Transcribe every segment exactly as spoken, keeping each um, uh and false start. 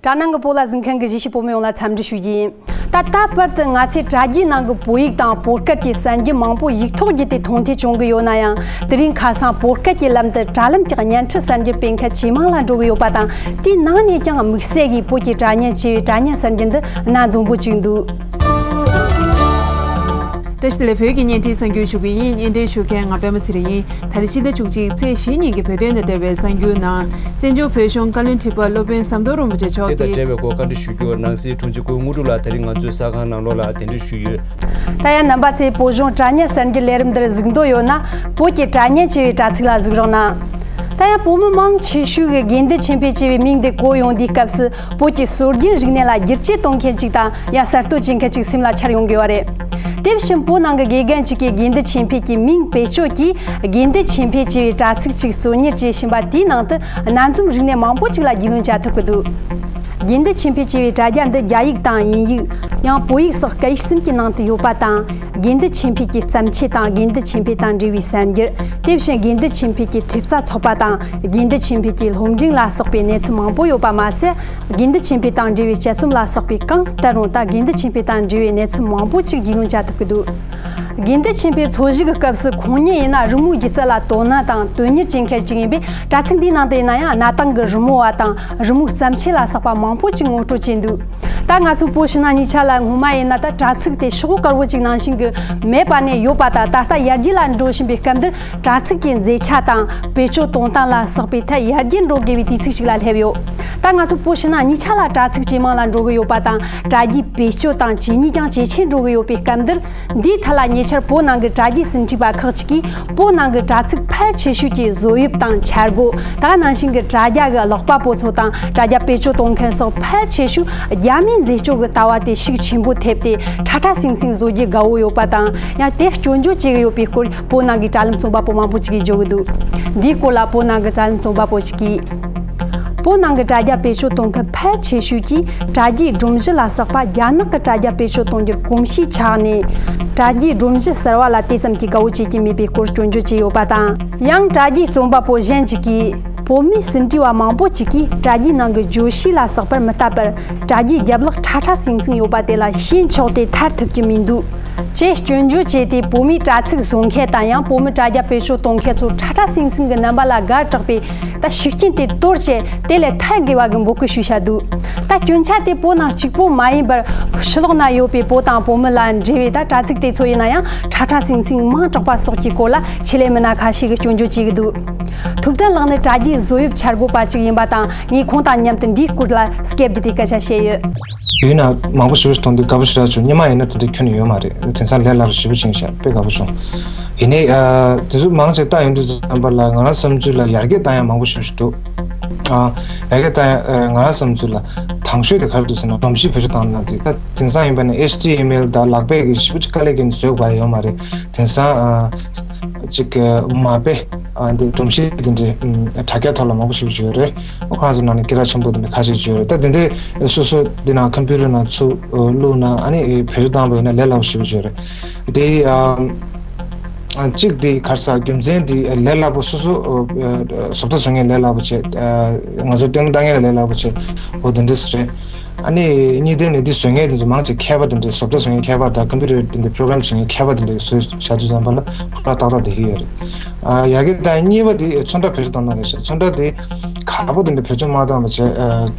ད་ནང་གི་བོད་ལ་གཟིགས་མཁན་གྱི་གཞིས་བྱེས་བོད་མི་ཡོངས་ལ་འཚམས་འདྲི་ཞུ་རྒྱུ་ཡིན། ད་ལྟ་བར་དུ་ང་ཚོས་དྲ་རྒྱའི་ནང་གི་བོད་ཡིག་དང་བོད་སྐད་ཀྱི་གསར་འགྱུར་མང་པོ་ཡིག་ཐོག་བརྒྱུད་དེ་མཐོང་ཐོས་བྱུང་གི་ཡོད་ན་ཡང་། དེ་རིང་ཁ་སང་བོད་སྐད་ཀྱི་ལམ་དུ་དྲ་ལམ་གྱི་བརྙན་འཕྲིན་གསར་འགྱུར་སྤེལ་མཁན་ཇེ་མང་ལ་འགྲོ་གི་ཡོད་པ་དང་། དེའི་ནང་ནས་ཀྱང་དམིགས་བསལ་གྱིས་བོད་ཀྱི་དྲ་བརྙན་ཅེས་པའི་དྲ་བརྙན་གསར་འགྱུར་འདི་གནའ་འཛོམས་པོ་གཅིག་འདུག་བཀྲ་ཤིས་བདེ་ལེགས། བོད་ཀྱི་བརྙན་འཕྲིན་གསར་འགྱུར་ཞུ་གི་ཡིན། སྙན་སྒྲོན་ཞུ་མཁན་ང་པད་མ་ཚེ་རིང་ཡིན། ད་རེས་ཕྱི་ཟླ་བཅུ་གཅིག་ཚེས་བཞི་ཉིན་གྱི་བོད་དོན་དང་འབྲེལ་བའི་གསར་འགྱུར་ནང་། བཙན་བྱོལ་བོད་གཞུང་བཀའ་བློན་ཁྲི་པ་སློབ་དཔོན་ཟམ་གདོང་རིན་པོ་ཆེ་མཆོག་དེ་དང་གིས། འབྲེལ་བའི་སྐོར་བཀའ་འདྲི་ཞུ་རྒྱུར་ནང་སྲིད་དྲུང་ཆེ་སྐུ་ངོ་དངོས་གྲུབ་ལགས་དེ་རིང་ང་ཚོའི་གསར་ཁང་ནང་ལོགས་ལ་གདན་འདྲེན་ཞུས་ཡོད། ད་ཡང་རྣམ་པ་ཚོས་བོད་གཞུང་དྲ་བརྙན་གསར་འགྱུར་ལས་རིམ་འདིར་གཟིགས་འདོད་ཡོད་ན། བོད་ཀྱི་དྲ་བརྙན་ཅེས་པའི་དྲ་ཚིགས་ལ་གཟིགས་རོགས་གནང་། ད་ཡང་བོད་མི་མང་ཆེ་ཤོས་ཀྱིས་དགེ་འདུན་ཆོས་འཕེལ་ཅེས་པའི་མིང་འདི་གོ་ཡོང་དུས་སྐབས་སུ། བོད་ཀྱི་སྲོལ་རྒྱུན་རིག་གནས་ལ་བསྒྱུར་བཅོས་གཏོང་མཁན་ཅིག་དང་། ཡང་གསར་གཏོད་བྱེད་མཁན་ཅིག་སེམས་ལ་འཆར་ཡོང་གི་ཡོད་རེད། དེ་བཞིན་བོད་ནང་གི་དགེ་རྒན་ཅིག་གིས་དགེ་འདུན་ཆོས་འཕེལ་གྱི་མིང་བེད་སྤྱོད་ཀྱིས། དགེ་འདུན་ཆོས་འཕེལ་ཅེས་པའི་དྲ་ཚིགས་ཅིག་གཙོ་གཉེར་བྱེད་བཞིན་པ་དེའི་ནང་དུ། གནའ་རྫོང་རིག་གནས་མང་པོ་ཅིག་ལ་རྒྱུས་ལོན་བྱ་ཐུབ་ཀྱི་འདུག་དགེ་འདུན་ཆོས་འཕེལ་ཅེས་པའི་དྲ་རྒྱ་འདི་རྒྱ་ཡིག་དང་དབྱིན་ཡིག་ཡང་བོད་ཡིག་སོགས་སྐད་ཡིག་གསུམ་གྱི་ནང་དུ་ཡོད་པ་དང་། དགེ་འདུན་ཆོས་འཕེལ་གྱི་བརྩམས་ཆོས་དང་དགེ་འདུན་ཆོས་འཕེལ་དང་འབྲེལ་བའི་གསར་འགྱུར། དེ་བཞིན་དགེ་འདུན་ཆོས་འཕེལ་གྱི་ཐེབས་རྩ་ཚོགས་པ་དང་། དགེ་འདུན་ཆོས་འཕེལ་གྱི་སློབ་འབྲིང་ལ་སོགས་པའི་གནས་ཚུལ་མང་པོ་ཡོད་པ་མ་ཟད། དགེ་འདུན་ཆོས་འཕེལ་དང་འབྲེལ་བའི་དཔྱད་རྩོམ་ལ་སོགས་པའི་གང་ལྟར་རུང་། ད་དགེ་འདུན་ཆོས་འཕེལ་དང་འབྲེལ་བའི་གནས་ཚུལ་མང་པོ་ཅིག་རྒྱུས་ལོན་བྱ་ཐུབ་ཀྱི་འདུག་དགེ་འདུན་ཆོས་འཕེལ་འཚོ་བཞུགས་ཀྱི་སྐབས་སུ་ཁོང་ཉིད་ཡིན་ན་རི་མོའི་སྒྱུ་རྩལ་ལ་དོ་སྣང་དང་དོན་གཉེར་བྱེད་མཁན་ཅིག་ཡིན་པས། དྲ་ཚིགས་འདིའི་ནང་དུ་ཡིན་ན་ཡང་གནའ་དེང་གི་རི་མོ་བ་དང་རི་མོའི་བརྩམས་ཆོས་ལ་སོགས་པ་མང་པོ་ཅིག་ངོ་སྤྲོད་བྱས་འདུག་ད་ང་ཚོ་བོད་ཕྱི་ནང་གཉིས་ཆ་ལ་སྔོན་མ་ཡིན་ན། ད་དྲ་ཚིགས་དེ་ཤོག་བུ་དཀར་པོ་ཅིག་ནང་བཞིན་གྱི་མེད་པ་ནས་ཡོད་པ་དང་། ད་ལྟ་ཡར་རྒྱས་ལ་འགྲོ་བཞིན་པའི་སྐབས་འདིར། དྲ་ཚིགས་ཀྱི་མཛེས་ཆ་དང་བེད་སྤྱོད་གཏོང་སྟངས་ལ་སོགས་པའི་ཐད་ཡར་རྒྱས་འགྲོ་དགོས་པའི་དུས་ཚིགས་ཤིག་ལ་སླེབས་ཡོད། ད་ང་ཚོ་བོད་ཕྱི་ནང་གཉིས་ཆ་ལ་དྲ་ཚིགས་ཇེ་མང་ལ་འགྲོ་གི་ཡོད་པ་དང་། དྲ་རྒྱའི་བེད་སྤྱོད་དང་ཇེ་ཉུང་ཀྱང་ཇེ་ཆེར་འགྲོ་གི་ཡོད་པའི་སྐབས་འདིར། འདིའི་ཐད་ལ་ཉེ་ཆར་བོད་ནང་གི་དྲ་རྒྱའི་ཟིན་བྲིས་པ་ཁག་ཅིག་གིས། བོད་ནང་གི་དྲ་ཚིགས་ཕལ་ཆེ་ཤོས་ཀྱི་བཟོ་དབྱིབས་དང་འཆར་སྒོ། ད་ག་ནང་བཞིན་གྱི་དྲ་རྒྱ་གི་ཀློག་པ་པོ་ཚོ་དང་། དྲ་རྒྱ་བེད་སྤྱོད་གཏོང་མཁན་སོགས་ཕལ་ཆེ་ཤོས་རྒྱ་མིའི་འཛད་སྤྱོད་ཀྱི་ལྟ་བ་དེ་ཤུགས་ཆེན་པོ་ཐེབས་ཏེ། ཁྲ་ཁྲ་ཟིང་ཟིང་བཟོ་རྒྱུ་དགའ་བོ་ཡོད་པ་དང་། ཡང་དེ་སྐྱོན་བརྗོད་བྱེད་ཀྱི་ཡོད་པའི་སྐོར་བོད་ནང་གི་དྲ་ལམ་རྩོམ་པ་པོ་མང་པོ་ཅིག་གིས་བརྗོད་ཀྱི་འདུག་འདིའི་སྐོར་ལ་བོད་ནང་གི་དྲ་ལམ་རྩོམ་པ་པོ་ཞིག་གིས། བོད་ནང་གི་དྲ་རྒྱ་བེད་སྤྱོད་གཏོང་མཁན་ཕལ་ཆེ་ཤོས་ཀྱིས་དྲ་རྒྱའི་སྒྲོམ་གཞི་ལ་སོགས་པ་རྒྱ་ནག་གི་དྲ་རྒྱ་བེད་སྤྱོད་གཏོང་རྒྱུར་གོམས་གཤིས་ཆགས་ནས། དྲ་རྒྱའི་སྒྲོམ་གཞི་གསར་བ་ལ་དེ་ཙམ་གྱིས་དགའ་བོ་བྱེད་ཀྱི་མེད་པའི་སྐོར་སྐྱོན་བརྗོད་བྱས་ཡོད་པ་དང་། ཡང་དྲ་རྒྱའི་རྩོམ་པ་པོ་གཞན་ཞིག་གིས། བོད་མིའི་ཟིན་བྲིས་པ་མང་པོ་ཅིག་གིས་དྲ་རྒྱའི་ནང་གི་བརྗོད་གཞི་ལ་སོགས་པར་མི་ལྟ་བར། དྲ་རྒྱའི་རྒྱབ་ལོགས་ཁྲ་ཁྲ་ཟིང་ཟིང་ཡོད་པ་དེ་ལ་ཞེན་ཆོག་སྟེ་ཐར་ཐུབ་ཀྱི་མི་འདུག་ཅེས་སྐྱོན་བརྗོད་བྱས་ཏེ། བོད་མིའི་དྲ་ཚིགས་བཟོ་མཁན་དང་། ཡང་བོད་མི་དྲ་རྒྱ་བེད་སྤྱོད་གཏོང་མཁན་ཚོ་ཁྲ་ཁྲ་ཟིང་ཟིང་གི་རྣམ་པ་ལ་དགའ་དྲགས་པའི་ད་ཤུགས་རྐྱེན་དེ་དོར་བྱས། དེ་ལས་ཐར་དགོས་པ་གི་འབོད་སྐུལ་ཞུས་བཞག་འདུག་ད་སྐྱོན་ཆ་དེ་བོད་ནང་གཅིག་པོ་མ་ཡིན་པར། ཕྱི་ལོགས་ན་ཡོད་པའི་བོད་དང་བོད་མི་ལ་འབྲེལ་བའི་ད་དྲ་ཚིགས་དེ་ཚོ་ཡིན་ན་ཡང་། ཁྲ་ཁྲ་ཟིང་ཟིང་མང་དྲགས་པ་སོགས་ཀྱི་སྐོར་ལ་ཆེད་ལས་མི་སྣ་ཁ་ཤས་ཀྱིས་སྐྱོན་བརྗོད་བྱེད་ཀྱི་འདུག་ཐུབ་བསྟན་ལགས་ནི་དྲ་རྒྱའི་བཟོ་དབྱིབས་འཆར་སྒོ་པ་ཅིག་ཡིན་པ་དང་། ངས་ཁོང་དང་མཉམ་དུ་འདིའི་སྐོར་ལ་སྐད་བརྒྱབ་སྟེ་སྐད་ཆ་བཤད་ཡོད། དུས་ན་མང་པོ་ཞེ་པོ་ཞིག་མཐོང་དུས་དགའ་པོ་ཞེ་དྲག་བྱུང་། སྔོན་མ་ཡིན་ན་དེ་འདྲ་ཁྱོན་ནས་ཡོད་མ་རེད། དེང་སང་ལས་སླ་རུ་ཞེ་པོ་ཕྱིན་ཤག་དཔེ་དགའ་པོ་བྱུང་། ཡིན་ནའི། ཨ། དེ་ཚོ་མང་ཆེ་ལྟ་ཡོང་དུས་ཙམ་པ་ལ་ང་རང་བསམ་ཚུལ་ལ་ཡར་རྒྱས་བཏང་ཡ་མང་པོ་ཞེ་པོ་ཞིག་འདུག་ཨ། ཡར་རྒྱས་བཏང་ཡ། ཨ། ང་རང་བསམ་ཚུལ་ལ་དང་ཤོས་དེ་ག་རེ་འདུག་ཟེར་ན། སྒྲོམ་གཞི་བེད་སྤྱོད་བཏང་ན་དེ། ད་དེང་སང་ཡིན་པ་ན་ཨེཆ་ཊི་ཨེམ་ཨེལ་དང་ལག་པས་ཀྱི་ཞེ་པོ་ཅིག་དཀའ་ལས་ཀྱིས་བཟོས་དགོས་ཡ་ཡོད་མ་རེད། དེང་སང་། ཨ། ཅིག་མ་དཔེ། ཨ། འདི་སྒྲོམ་གཞི་འདི་འདྲའི། ཨམ། དྲ་རྒྱ་ཐོག་ལ་མང་པོ་ཞིག་ཡོད་རེད། ཁོ་རང་ཚོ་ནང་ནས་སྐད་གྲགས་ཆེན་པོ་འདི་འདྲ་ཁ་ཤས་ཡོད་རེད། ད་འདི་འདྲའི་སོ་སོ་འདི་ནང་ཁམ་བུ་ཊར་ནང་ཚུར་བླུགས་ན། ཨ་ནི་བེད་སྤྱོད་བཏང་བ་ཡིན་ན་ལས་སླ་པོ་ཞེ་པོ་ཅིག་ཡོད་རེད། དེ། ཨམ། གཅིག་དེ་ག་རེ་ཟེར། རྒྱུ་མཚན་དེ་ལས་སླ་པོ། སོ་སོ་བཟོ་ལྟ་བཟོ་མཁན་ལས་སླ་པོ་བྱས། ང་ཚོ་ལྟད་མོ་ལྟ་མཁན་ལ་ལས་སླ་པོ་བྱས། འོ་དེ་འདྲ་ཞིག་རེད། ཨ་ནི་གཉིས་ལྡན་ནི་འདི་བཟོ་མཁན་དེ་ཚོ་མང་ཆེ་མཁས་པ་དེ་འདྲ། བཟོ་ལྟ་བཟོ་མཁན་མཁས་པ་དང་ཁམ་བུ་ཊར་དེ་འདྲ་པོ་རོ་གྷ་རམ་བྱེད་མཁན་མཁས་པ་དེ་འདྲ་བཟོས་བཞག་དུས་ཙམ་པ་ལ་ཁོ་རང་ཏག་ཏག་བསྡད་ཀྱི་ཡོད་རེད། ཨ། ཡ་གི་ད་གཉིས་པ་དེ་ཚོན་ཁྲ་བེད་སྤྱོད་བཏང་ན་རེད་ཤག་ཚོན་ཁྲ་དེ་ཁག་པོ་དེ་འདྲ་བེད་སྤྱོད་མ་བཏང་བ་བྱས། ཨ།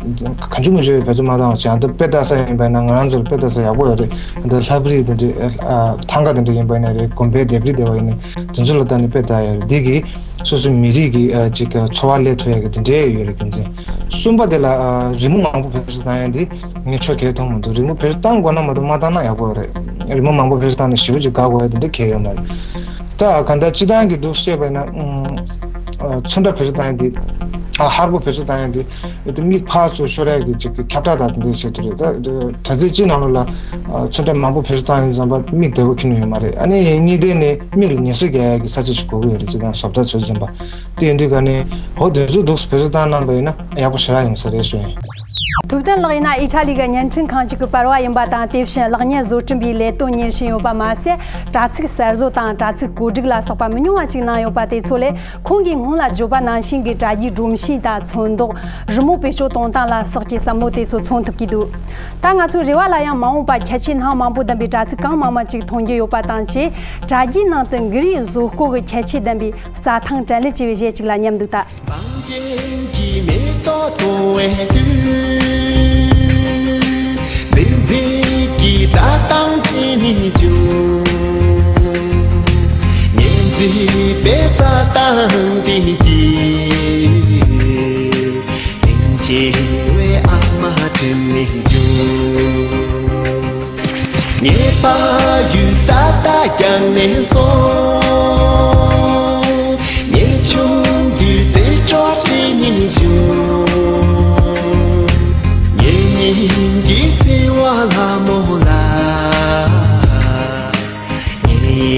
གང་བྱུང་མང་བྱུང་བེད་སྤྱོད་མ་བཏང་བ་བྱས། ཨ། འདི་དཔེ་ལྟ་ས་ཡིན་པ་ཡིན་ན་ང་རང་ཚོ་ལ་དཔེ་ལྟ་ས་ཡག་པོ་ཡོད་རེད། འདི་ལྷ་བྲིས་དེ་འདྲ། ཨ། ཐང་ག་དེ་འདྲ་ཡིན་པ་ཡིན་ན་རེད། དགོན་པའི་ལྡེབས་བྲིས་དེ་བ་ཡིན་ན། དེ་ཚོ་ལ་ལྟ་ནས་དཔེ་ལྟ་ཡ་རེད། འདི་གིས་སོ་སོའི་མི་རིགས་ཀྱི། ཨ། ཅིག་འཚོ་བ་སླེབས་ཐུབ་ཡ་གི་དེ་འདྲའི་ཡོད་རེད། རྒྱུ་མཚན། གསུམ་པ་དེ་ལ། ཨ། རི་མོ་མང་པོ་བེད་སྤྱོད་བཏང་ཡ་འདི་ངས་ཆོ་གས་མཐོང་མི་འདུག་རི་མོ་བེད་སྤྱོད་བཏང་དགོས་ན་མ་གཏོགས་མ་བཏང་ན་ཡག་པོ་རེད། རི་མོ་མང་པོ་བེད་སྤྱོད་བཏང་ནས་ཞེ་པོ་ཅིག་དགའ་དགོས་ཡ་དེ་འདྲ་གང་ཡང་ཡོད་མ་རེད། ད་གང་ལྟར་སྤྱིར་བཏང་གི་འདུག་བཤད་པ་ཡིན་ན། ཨ། ཚོན་ཁྲ་བེད་སྤྱོད་བཏང་ཡ་འདི། ཨ། ཧར་པོ་བེད་སྤྱོད་བཏང་ཡ་འདི། དེ་མིག་ཕར་ཚུར་ཤོར་ཡ་གི་ཅིག་གི་ཁྱབ་བསྒྲགས་དང་དེ་འདྲ་བྱེད་ཐུབ་རེད། ད་དྲ་ཚིགས་སྤྱིའི་ནང་ལོགས་ལ། ཨ། ཚོན་ཁྲ་མང་པོ་བེད་སྤྱོད་བཏང་ཡོང་ཙམ་པ་མིག་བདེ་པོ་ཁྱོན་ནས་ཡོད་མ་རེད། ཨ་ནི་གཉིས་ལྡན་ནས་མིག་ལ་ངལ་གསོ་རྒྱག་ཡ་གི་ས་ཆ་ཞིག་དགོས་ཀྱི་ཡོད་རེད། སྤྱིར་བཏང་བཟོ་ལྟ་བཟོ་དུས་ཙམ་པ། དེ་ཡིན་དུས་ག་ནས་འོ་དེ་ཚོ་འདུག་སེ་བེད་སྤྱོད་བཏང་གནང་པ་ཡིན་ན་ཡག་པོ་ཞེ་དྲག་ཡོང་ས་རེད་ཞུ་ཡིན། ཐུབ་བསྟན་ལགས་ཡིན་ན་ཨི་ཊ་ལི་གི་བརྙན་འཕྲིན་ཁང་ཅིག་གི་པར་པ་ཡིན་པ་དང་། དེ་བཞིན་ལག་བརྙན་བཟོ་སྐྲུན་པའི་ལས་དོན་གཉེར་བཞིན་ཡོད་པ་མ་ཟད། དྲ་ཚིགས་གསར་བཟོ་དང་དྲ་ཚིགས་བཀོད་སྒྲིག་ལ་སོགས་པ་མི་ཉུང་བ་ཅིག་གནང་ཡོད་པ་དེ་ཚོ་ལས། ཁོང་གིས་སྔོན་ལ་བརྗོད་པ་ནང་བཞིན་གྱི་དྲ་རྒྱའི་སྒྲོམ་ ཤིང་དང་ཚོན་མདོག་རི་མོ་བེད་སྤྱོད་གཏོང་སྟངས་ལ་སོགས་ཀྱི་བསམ་བློ་དེ་ཚོ་མཚོན་ཐུབ་ཀྱི་འདུག་ད་ང་ཚོའི་རེ་བ་ལ་ཡང་མ་འོངས་པ་ཁྱད་ཆོས་སྣ་མང་པོ་ལྡན་པའི་དྲ་ཚིགས་གང་མང་མང་ཅིག་མཐོང་རྒྱུ་ཡོད་པ་དང་བཅས། དྲ་རྒྱའི་ནང་དུ་འགུལ་རིས་བཟོ་བཀོད་ཀྱི་ཁྱད་ཆོས་ལྡན་པའི་རྩྭ་ཐང་དྲན་ལེ་ཅེས་པའི་གཞས་ཅིག་ལ་མཉམ་འདུག་ད། གི་མེ་ཏོག་གཏོང་བའི་དུས། མཛེས་མཛེས་ཀྱི་རྩྭ་ཐང་དྲན་ནས་བྱུང་། ངས་མཛེས་པའི་རྩྭ་ཐང་དེ་གི། དྲིན་ཆེ་བའི་ཨ་མ་དྲན་ནས་བྱུང་། ངའི་ཕ་ཡུལ་ས་མཐའ་བརྒྱངས་ནས་སོང་། ངའི་ཆུང་དུས་རྩེད་འཇོ་དྲན་ནས་བྱུང་། ངའི་སྙིང་གི་བརྩེ་བ་ལྷ་མོ་ལ། ངའི་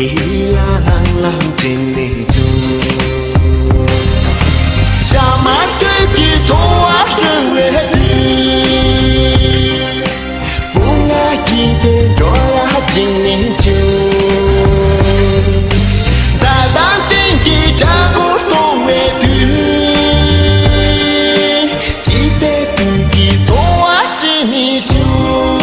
ལ་ལང་ལང་དྲན་ནས་བྱུང་། ཞག་མ་དུས་ཀྱི་ཚོར་བ་ཧྲིལ་བའི་དུས། བུ་ང་གིས་དེ་འགྲོ་ལ་བཅིངས་ནས་བྱུང་། རྩྭ་ཐང་སྟེང་གི་བྲག་བརྐོས་གཏོང་བའི་དུས། བྱིས་པའི་དུས་ཀྱི་ཚོར་བ་བཅིངས་ནས་བྱུང་།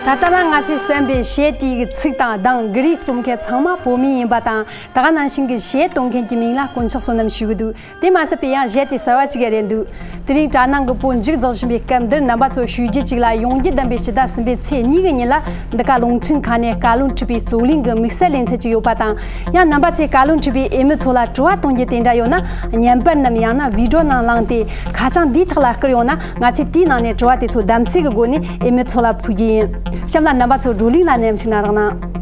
ད་ལྟ་ན་ང་ཚོས་གསན་པའི་གཞས་དེའི་ཚིག་དང་གདངས། འགུལ་རིས་རྩོམ་མཁན་ཚང་མ་བོད་མི་ཡིན་པ་དང་། ད་ག་ནང་བཞིན་གྱི་གཞས་གཏོང་མཁན་གྱི་མིང་ལ་དཀོན་མཆོག་བསོད་ནམས་ཞུ་གི་འདུག་དེ་མ་ཟད་པའི་ཡང་གཞས་དེ་གསར་བ་ཅིག་རེད་འདུག་དེ་རིང་དྲ་ནང་གི་བོད་མཇུག་རྫོགས་བཞིན་པའི་སྐབས་འདིར་རྣམ་པ་ཚོར་ཞུ་རྒྱུ་ཅིག་ལ། ཡོང་རྒྱུ་བདུན་པའི་ཕྱི་ཟླ་གསུམ་པའི་ཚེས་གཉིས་ཀྱི་ཉིན་ལ་འདི་ག་རླུང་འཕྲིན་ཁང་ནས་བཀའ་བློན་ཁྲི་པའི་རྩོད་གླེང་གི་དམིགས་བསལ་ལེ་ཚན་ཅིག་ཡོད་པ་དང་། ཡང་རྣམ་པ་ཚོས་བཀའ་བློན་ཁྲི་པའི་འོས་མི་ཚོ་ལ་དྲི་བ་གཏོང་རྒྱུ་དེ་འདྲ་ཡོད་ན། བརྙན་པར་ནམ་ཡང་ན་བི་ཌི་ཡོ་ནང་བླངས་ཏེ་ཁ་བྱང་འདིའི་ཐོག་ལ་བསྐུར་ཡོང་ན། ང་ཚོས་དེའི་ནང་ནས་དྲི་བ་དེ་ཚོ་གདམ་གསེས་ཀྱི་སྒོ་ནས་འོས་མི་ཚོ་ལ་ཕུལ་རྒྱུ་ཡིན། གཤམ་ལ་རྣམ་པ་ཚོ་བགྲོ་གླེང་ལ་ནམ་ཞིག་ན་རག་ན།